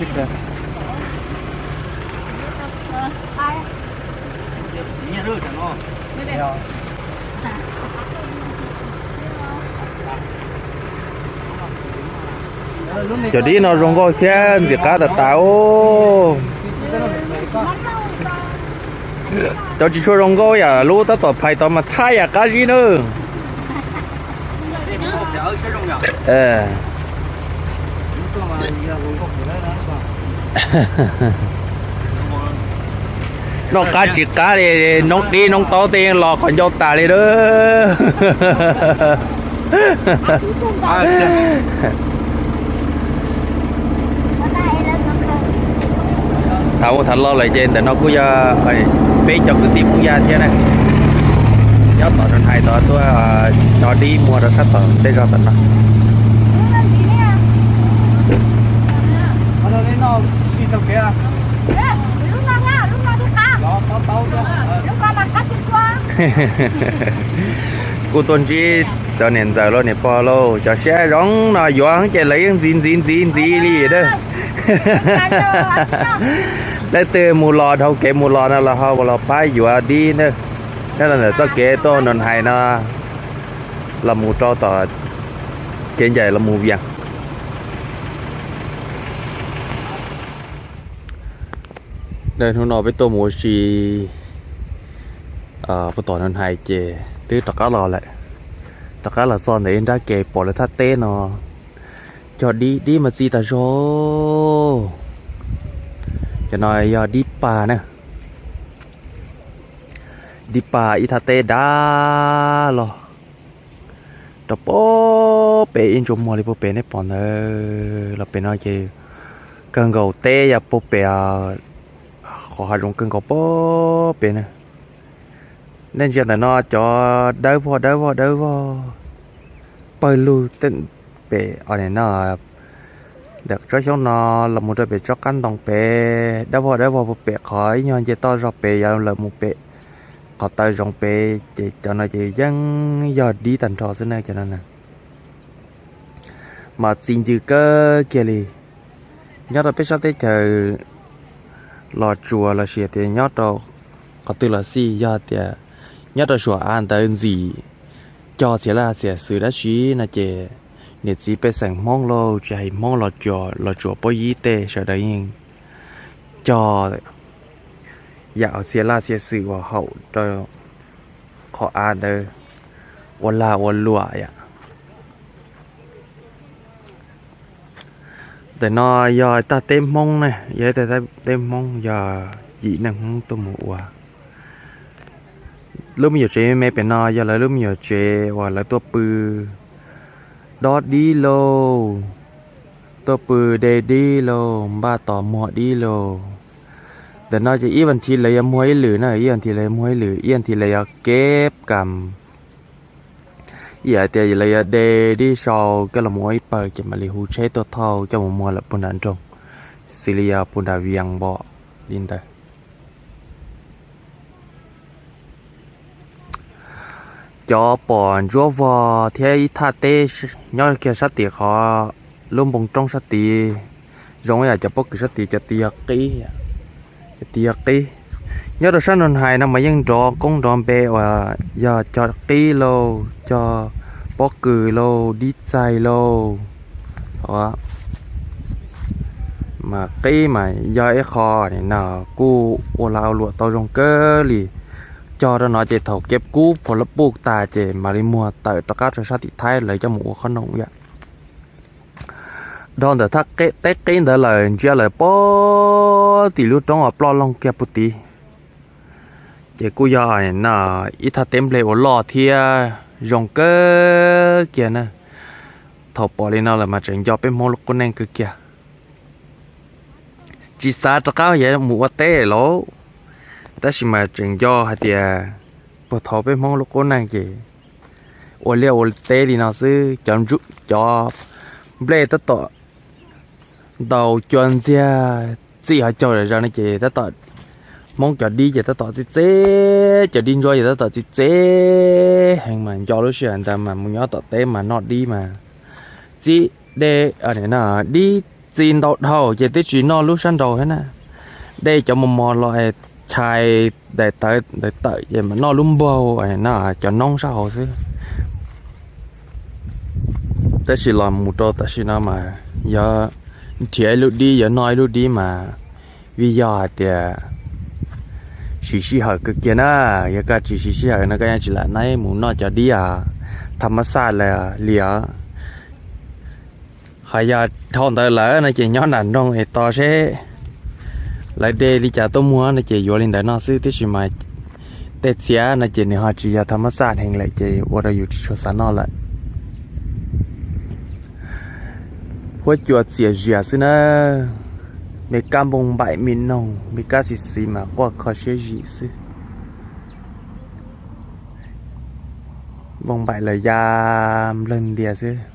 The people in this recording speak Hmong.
Cov dib no zoo nkauj thiab ntxim qab tas tas os. Cov tsis tshua zoo nkauj yam lub tab tom phais tod mas thab yam qab zib nawb. Noj qab tsis qab li, noob dib noob taub tej los qhov ncauj tas li lawm. Thaum ub thaum los lawm ces ntawm no kuj yog peb cov kwv tij Hmoob Yaj thiab na, nyob tom Noo Hais tod tuaj cog dib muag rau sab tom tej zog tom no. Kuj tuaj ntsib cov niam ntxawm lauj niam pog lauj, cov siab zoo no yuav ces lawv yeej ntxiv ntxiv ntxiv ntxiv li a. Leej twg mus los dhau kev mus los no los ho los pab yuav dib na, nyob los ntawm txoj kev tuaj Noo Hais no los mus rau tom kev ncaim los mus Vias. Hnub no peb tuaj mus ua si puag tom Noo Hais ces twb rov qab los lawm. Rov qab los txog ntawm ib nrab kev pom lawv thaj teb no, cog dib, dib mas txi tas zog. Cov no yog dib pag na, dib pag ib thaj teb dab los rau puag pem ib ntsuas muag li puag pem nej pom ntawd los pem no ces kawg nkaus teb yog puag pem qhov hav zoov kawg nkaus puag pem na. Nej ntsia ntawm no cov dawb vog dawb vog dawb vog pawg lug pem no, ntawm tsob xyoob no los mus rau pem tsob qab ntoo pem dawb vog dawb vog puag pem qhov ib nyuag nce toj zog pem yog lawv mus pem qhov taw zoov pem ces cov no ces yeej yog dib tag nrho xwb na cov no na. Mas txi ncw kawg kiag li. Nyob rau peb sab teb chaws Los Tsuas los sis tias nyob rau qhov twg los xij, yog tias nyob rau suam av ntawd ntxim cog txhia laj txhia xwm dab tsi no ces niam txiv pej xeem Hmoob lauj, tsis hais Hmoob Los Tsuas, Los Tsuas Pob Yib tej sawv daws yeej cog yam txhia laj txhia xwm uas haum rau qhov av ntawd ua lag ua luam yom. Ntawm no yog tag teb Hmoob ne, yog ib tag teb Hmoob yog yim neeg Hmoob tuaj mus ua. Lub me nyuam tsev me pem no yog lawv lub me nyuam tsev uas lawv tuaj pw dob dib lauj, tuaj pw de dib lauj, npaj tos muag dib lauj. Ntawm no ces ib vas thiv lawv yuav muag ib lwm na, ib vas thiv lawv yuav muag ib lwm, ib vas thiv lawv yuav keb kam, ib yam tias lawv yuav de dib sau coj los ua ib pawg ces mam li hu tsheb tuaj thauj coj mus muag lawm puag nram nroog, xws li yog puag nram Vias Npom li ntawd. Cov pom ntsuab vog thiab ib thaj teb nyob kiag sab tim qhov lub npoo roob sab tid, zoo ib yam cov pob kws sab tid, cov tid yog qib, cov tid yog qib. Nyob rau sab Noo Hais no mas yeej nrov koob nrov npe uas yog cog qib lauj, cog pob kws lauj, dib txaig lauj. Mas qib mas yog ib qho no kuj ua lag ua luam tau zoo kawg li. Cog rau no ces thaum kev kub pom lawv puj tas ces mam li muag tawm rov qab rau sab tim Thaib lawv coj mus ua qhob noom yom. Dhau ntawm thaj teb qib ntawd lawm ntsia lawm puag tim lub roob uas ploj loog kiag puag tid, ces kuj yog no ib thaj teb nplej uas loj thiab zoo kawg kiag na. Thaum pom li no lawm mas tseem nco peb Hmoob lub qub neej kawg kiag. Tsis xav rov qab yuav mus ua teb lauj, tab sis mas tseem nco hais tias puag thaum peb Hmoob lub qub neej ces ua liaj ua teb li no xwb. Cov nplej tab tom ntaus cua ntxiag txij hauv caug zom zaws no ces tab tom, Hmoob cov dib ces tab tom txi txeb, cov dib ntsuab ces tab tom txi txeb heev mas nco lub sij hawm ntawd mas mus nyob tom teb mas noj dib mas txib de dib txi ntau dhau ces twb tsis noj lub sab nraud thiab na. Dej cov mos mos los chais daim tawv ntawd tawm ces mam noj lub npaug no cov noob sab hauv xwb. Tab sis los mus rau tam sim no mas yog nrhiav ib lub dib yuav noj ib lub dib mas vim yog hais tias siv sij hawm kawg kiag na. Yog koj tsis siv sij hawm no koj yeej tsis lam noj mus noj cov dib a, thas mas xaj li os. Ho yog dhau ntawd lawm no ces nyob nram nroog es tos seb lawv de li cas tuaj muag no ces yuav li ntawd no xwb, tiam sis mas tej txhiab no ces nws ho tsis yog thas mas xaj heev lawm ces ua rau yus tsis tshua xav noj lawm. Huab cua txias zias xwb na. Me kab npoo npaim me noog me kab xis xis mas quaj kho siab zim xwb. Npoo npaim los ya nplawg ntias xwb.